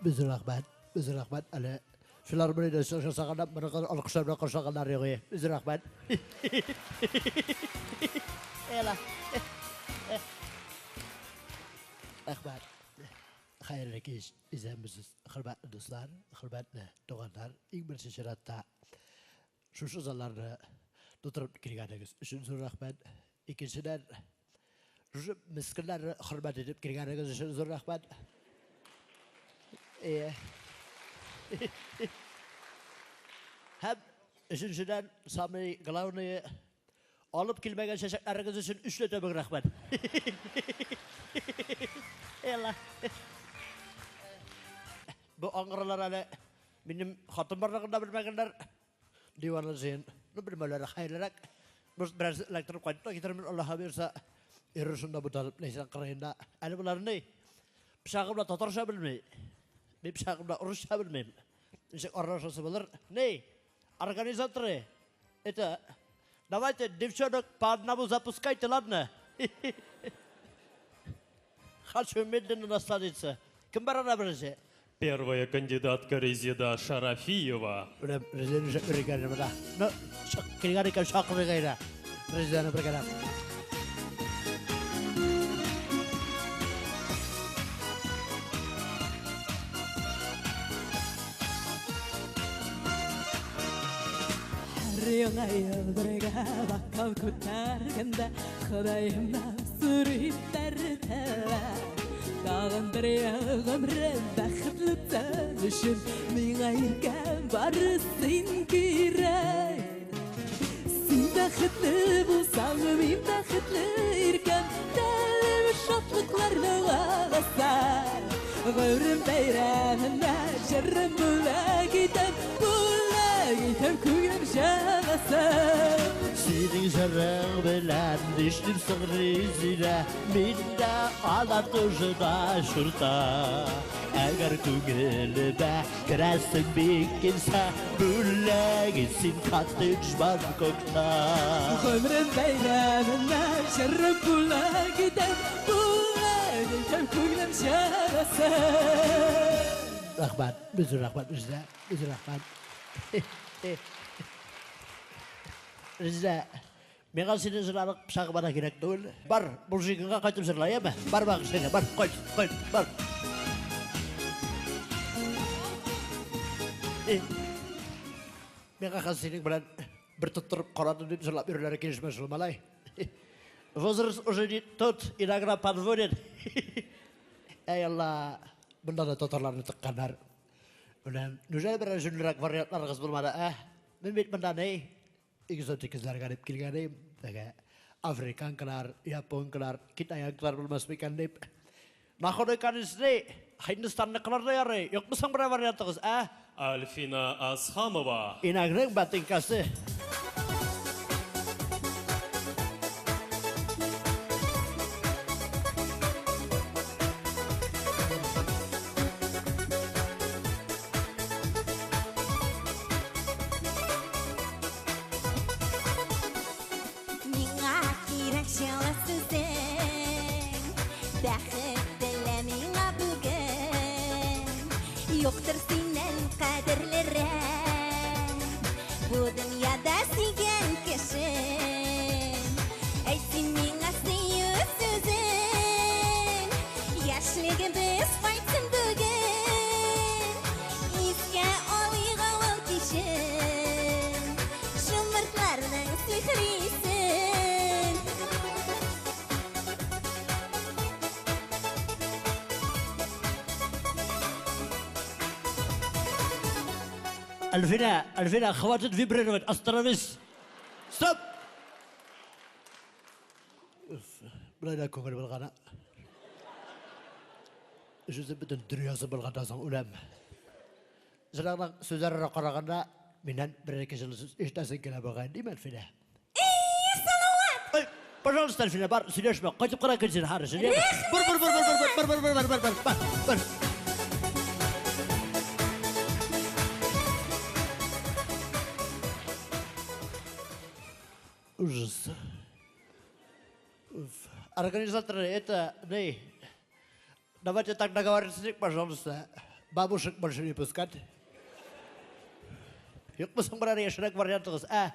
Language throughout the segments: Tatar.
Без рәхмәт, без рәхмәт. Әле филармониядә чыгыш ясаганда моны алкышлар белән каршылаганнар юк. Без рәхмәт. Эла. Рәхмәт. Хәерле кич, исәнмесез, хөрмәтле дуслар, хөрмәтле туганнар. Иң беренче чиратта шушы залларны тутырып килгәнегез өчен зур рәхмәт. Икенчедән, шушы мескеннәрне хөрмәт итеп килгәнегез өчен зур рәхмәт. Һәм өченчедән, самый главный, алып килмәгән чәчәкләрегез өчен өчләтә мең рәхмәт. Элла. Бу аңгыралар әле минем хатын барлыгын да белмәгәннәр. Дивана җыен. Ну, белмәүләре хәерлерәк. Может, берәрсе эләктереп кайтып та китерермен, Аллаһ бирсә. Йөрер шунда буталып, Ләйсән кырыенда. Әле болар ни? Пычагы белән татарча белми. Мин пычагы белән урысча белмим. Ничек аралашасы булыр? Ни? Организаторы, это, давайте девчонок по одному запускайте, ладно? Хочу медленно насладиться. Кем бар ана беренче? Первая кандидатка Резеда Шарафиева. Менә Резидәне шәп биргән менә. Ну, килгән икән, чакырыйк әйдә. Резидәне бергәләп. Һәр яңа ел бергә бокал күтәргәндә Ходаемнан сорыйм мәртәбә. Тагын бер ел гомерем бәхетле үтсен өчен Миңа иркәм бары син кирәк. Син бәхетле булсаң, мин бәхетле, иркәм. Тәлем шатлыкларның агасы. Гомерем бәйрәмендә җырым бүләк итәм, бүләк итәм күңелем җылысы. Синең җырың белән нишлим соң, Резидә? Мин дә алар тоже да чурта. Әгәр күңелемә керәсең бик килсә, бүләк ит син коттедж Бангкокта. Гомерем бәйрәмендә җырым бүләк итәм, бүләк итәм күңелем җылысы. Рәхмәт, без рәхмәт, Резидә, без рәхмәт. Резидә, миңа синең җырларың пычагыма да кирәк түгел. Бар, мужигыңа кайтып җырла, яме? Бар, бар, эшеңә, бар, кайт, кайт, бар. Миңа хәзер синең белән бер тоттырып карадым дип җырлап йөрүләре килешмәс шул, малай. Возраст уже не тот, иногда подводит. Әй Алла, монда да татарларны тыкканнар. Менә, неужели берәр җүнлерәк вариантларыгыз булмады, ә? Мин бит монда ни? Экзотик эзләргә дип килгән идем. Теге африканкалар, японкалар, китаянкалар булмас микән дип. На конечный, Һиндстанныкылар да ярый. Юкмы соң берәр вариантыгыз, ә? Альфина Асхамова. Инәгнең ботинкасы. Миңа кирәк җылы сүзең, бәхет телә миңа бүген. Юктыр синнән кадерлерәк бу дөньяда сөйгән кешем. Әйт син миңа сөю сүзен, яшьлегебез кайтсын бүген. Искә алыйк авыл кичен, шомыртларның сихрисен. Альфина, Альфина, хватит вибрировать, остановись. Стоп! Болай да күңел булганы. Жүзе бөтен дөньясы булганнан соң үләм. Җырыңның сүзләренә караганда, миннән бер-ике җылы сүз ишетәсең килә бугай, дим, Әлфинә. Эй, Салават! Ой, пожалуйста, Әлфинә, бар, сөйләшмә, кайтып кына кил син, хорошо, Бар, бар, бар, бар, бар, бар, бар, бар, бар, бар, бар. Ужас. Уф. Организаторы, это, не, давайте так договоримся, пожалуйста. Бабушек больше не пускать. Юкмы соң берәр яшьрәк вариантыгыз, ә?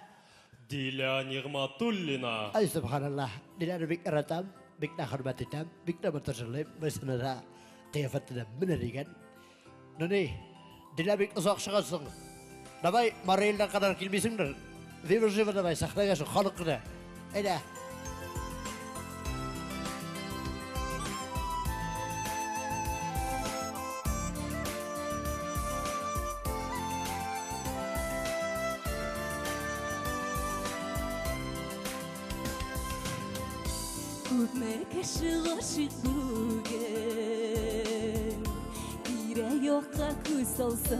Диля Нигматуллина. Ай, субханаллах. Диляны бик яратам, бик тә хөрмәт итәм, бик тә матур җырлый. Буйсына да, кыяфәте дә менә дигән. Ну ни, Диля бик озак чыгасың. Давай, Марий Эльдан кадәр килмисеңдер. Вива живо давай, сәхнәгә чык, халык көтә. Әйдә. Күпме кеше гашыйк бүген, Тирә-якка күз салсаң,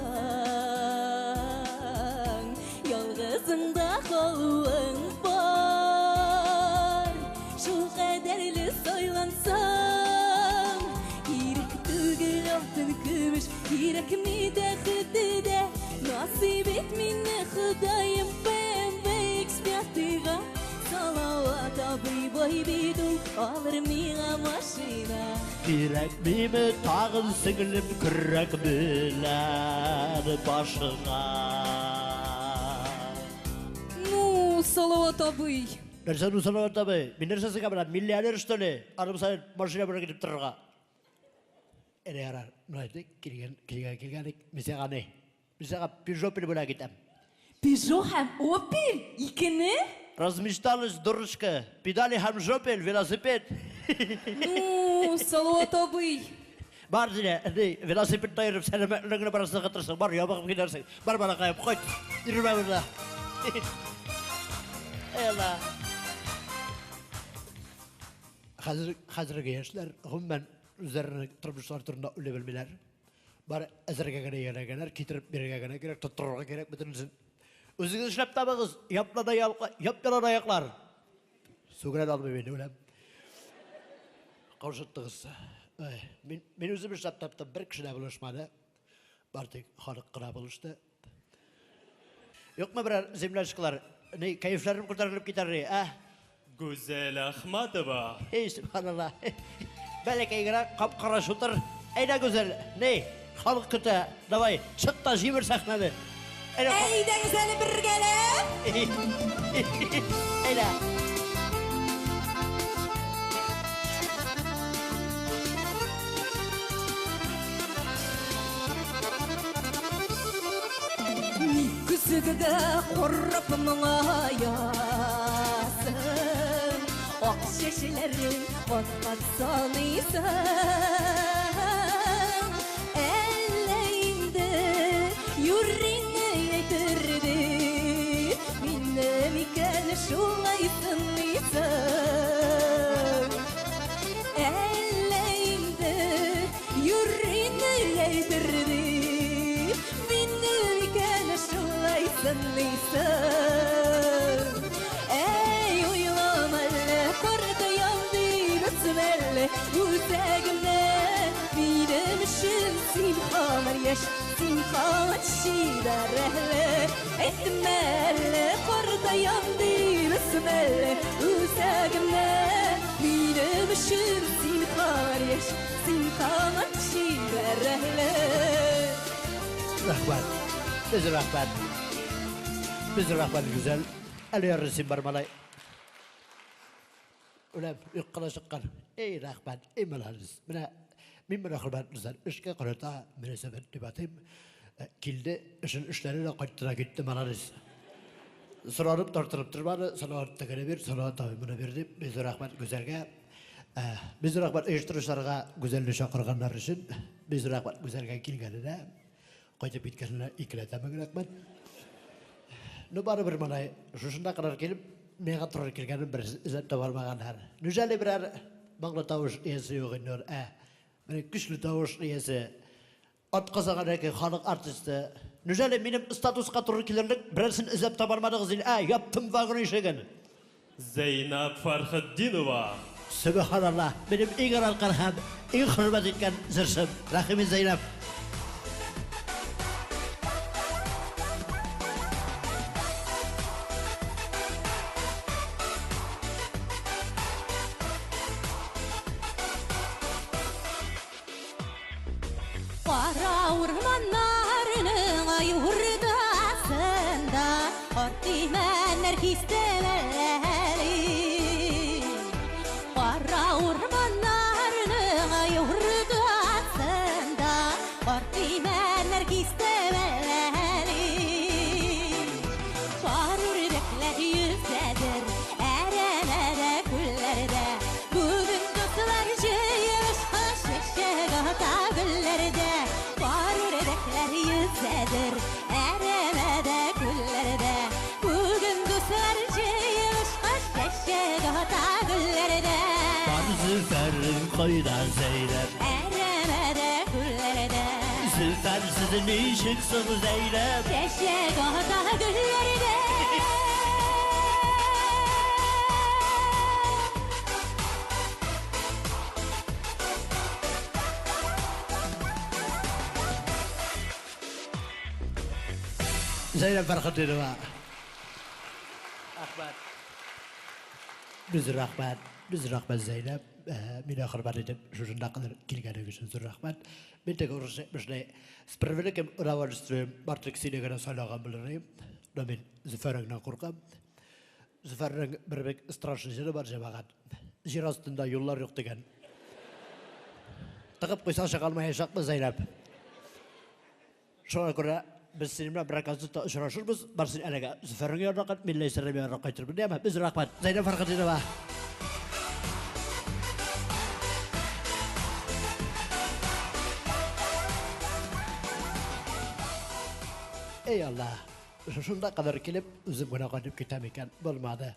Ялгызың да калуың бар. Шул кадәрле сайлансаң, Кирәк түгел алтын көмеш, Кирәкми бәхете дә. Насыйп ит мине, Ходаем, BMW X5-га. Салават абый бай бит ул, алыр миңа машина. Кирәкмиме тагын сеңлем көрәк белән башыңа? Ну, Салават абый. Нәрсә ну, Салават абый? Мин нәрсә сиңа белән миллионер, что ли? Аның саен машина белән китеп торырга. Әнә ярар, менә әйтик, килгән, килгән, килгән, мин сиңа ни? Мин сиңа Peugeot бүләк итәм. Peugeot һәм Opel икене? Размечталась, дурочка. Педали һәм жопель, велосипед. Ну, Салават абый. Бар дилә, ни, велосипедта йөреп сәламәтлегеңне бераз ныгытырсың. Бар, ябыгып китәрсең. Бар, балакаем, кайт. Йөрмә монда. Әла. Хәзер, хәзерге яшьләр гомумән үзләренең тормышлары турында уйлый белмиләр. Бар әзергә генә ияләгәннәр, китереп бирергә генә кирәк, тоттырырга кирәк бөтенесен. Үзегез эшләп табыгыз, яп-ялан аяклар. Сүгенә дә алмыйм инде, үләм. Каушаттыгыз. Мин, мин үзем эшләп таптым, бер кеше дә булышмады. Бар тик халык кына булышты. Юкмы берәр землячкалар? Ни, кәефләрем күтәрелеп китәр, ни, ә? Гүзәл Әхмәтова. Эй, субханалла. Бәләкәй генә кап-кара шутыр. Әйдә, Гүзәл, ни, халык көтә. Давай, чык та җибер сәхнәне. Әйдә. Әйдәгез әле бергәләп. Әйдә. Ник көзгегә карап моңаясың, Ак чәчләрең кат-кат саныйсың. Әллә инде юреңне әйтер дип, Мине микән шулай сыныйсың? Әллә инде юреңне әйтер дип, Мине микән шулай сыныйсың? Әй, уйлама әллә, картаям дип үтсен әллә үзәгемне. Минем өчен син һаман яшь, син һаман чибәр әле. Әйттем әле, картаям дип үтсен әллә үзәгемне. Минем өчен син һаман яшь, син һаман чибәр әле. Рәхмәт. Без рәхмәт. Без рәхмәт, Гүзәл. Әле ярыйсын бар, малай. Үләм, юкка да чыккан. Эй, рәхмәт, эй, молодец. Менә мин менә хөрмәтле дуслар, эшкә карата мөнәсәбәт дип атыйм. Килде, эшен эшләде дә кайтты да китте, молодец. Соранып тартынып тормады, Салават тегене бир, Салават абый моны бир дип, без рәхмәт Гүзәлгә. Без рәхмәт оештыручыларга Гүзәлне чакырганнар өчен, без рәхмәт Гүзәлгә килгәненә, кайтып киткәненә икеләтә мең рәхмәт. Ну, барыбер малай, шушында кадәр килеп, миңа туры килгәнен бер эзләп таба алмаганнар. Нүжәли берәр моңлы тавыш иясе юк инде ул, ә? Менә көчле тавыш иясе, атказанган яки халык артисты. Нүжәли минем статуска туры килерлек берәрсен эзләп таба алмадыгыз инде, ә? Яптым вагон ишеген. Зәйнәб Фәрхетдинова. Сөбеханалла, минем иң яраткан һәм иң хөрмәт иткән җырчым. Рәхим ит, Зәйнәб. Кара урманнарның юрдасында карт имәннәр кистеләр. Кара урманнарның юрдасында карт имәннәр кистеләр. Бар үрдәкләр йөзәдер әрәмәдә, күлләрдә. Бүген дуслар җыелышкан чәчәк ата гөлләрдә. Бар үрдәкләр йөзәдер әрәмәдә, күлләрдә. Бүген дуслар җыелышкан чәчәк ата гөлләрдә. Бар Зөфәрнең кайда, Зәйнәп? Әрәмәдә, күлләрдә. Зөфәрсез ничек соң, Зәйнәп? Чәчәк ата гөлләрдә. Зәйнәп Фәрхетдинова. Рәхмәт. Без рәхмәт. Без рәхмәт, Зәйнәп. Мине хөрмәт итеп, шушында кадәр килгәнең өчен зур рәхмәт. Мин теге урысча әйтмешли, с превеликим удовольствием бары тик сине генә сайлаган булыр идем. Но мин Зөфәреңнән куркам. Зөфәрнең бер бик страшный җыры бар, җәмәгать. Җир астында юллар юк дигән. Тыгып куйсаң чыга алмаячакбыз, Зәйнәп. Шуңа күрә без синең белән бер концертта очрашырбыз. Бар син әлегә Зөфәрнең янына кайт, мин Ләйсәрнең янына кайтырмын. Яме, без рәхмәт. Зәйнәп Фәрхетдинова. Ey Алла, шушында кадәр килеп, үзем генә кайтып китәм икән, булмады.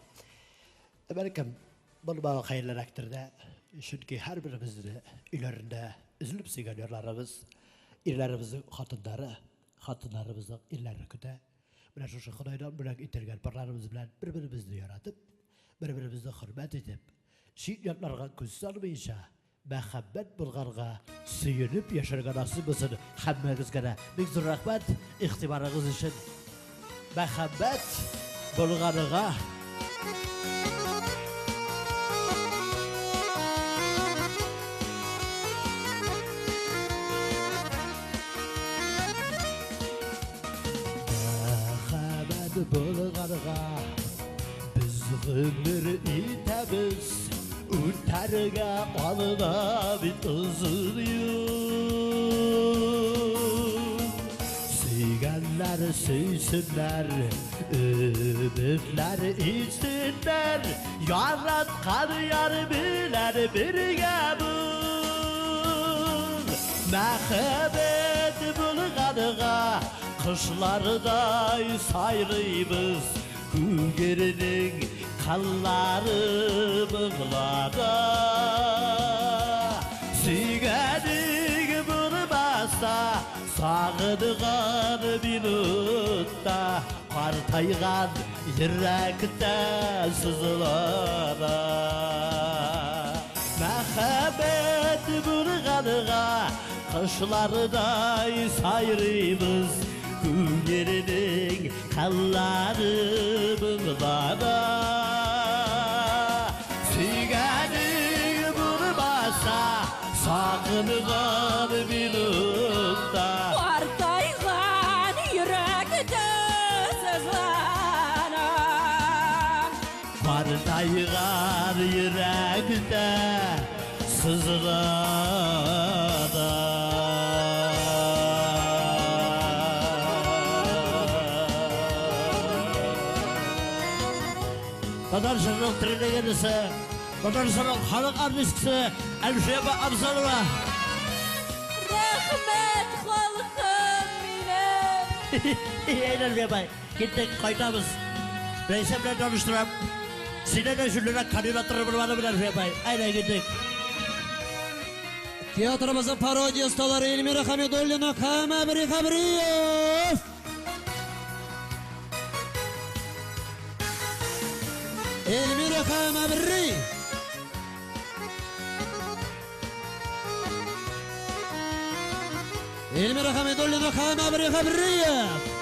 Бәлкем, булмавы хәерлерәктер дә. Чөнки һәрберебезне өйләрендә өзелеп сөйгән ярларыбыз, ирләребезнең хатыннары, хатыннарыбызның ирләре көтә. Менә шушы Ходайдан бүләк ителгән парларыбыз белән бер-беребезне яратып, бер-беребезне хөрмәт итеп, чит ятларга күз салмыйча, мәхәббәт булганга сөенеп яшәргә насыйп булсын һәммәгезгә дә. Бик зур рәхмәт игътибарыгыз өчен. Мәхәббәт булганга. Мәхәббәт булганга без гомер итәбез, үтәргә алда бит озын юл. Сөйгәннәр сөйсеннәр, өметләр итсеннәр, яраткан яр белән бергә бул. Мәхәббәт булганга кышлардай сайрыйбыз, күгәрнең каллары моңлана. Сөйгәнең булмаса, сагынган минутта картайган йөрәктә сызлана. Мәхәббәт булганга кышлардай сайрыйбыз, күңелнең каллары моңлана. Сөйгәнең булмаса, сагынган минутта Картайган йөрәктә сызлана. Картайган йөрәктә сызлана. Татар җырының тренересе, татар җырының халык артисткасы Әлфия Абзалова. Рәхмәт, халкым минем. Әйдә, Әлфия апай, киттек, кайтабыз. Рәйсә белән таныштырам. Синнән дә җүнлерәк кандидатуры булмады белән, Әлфия апай. Әйдә, киттек. Театрымызның пародия осталары Эльмира Хамидуллина һәм Әбри Хәбриев. Эльмира һәм Әбри. Эльмира Хамидуллина һәм Әбри Хәбриев.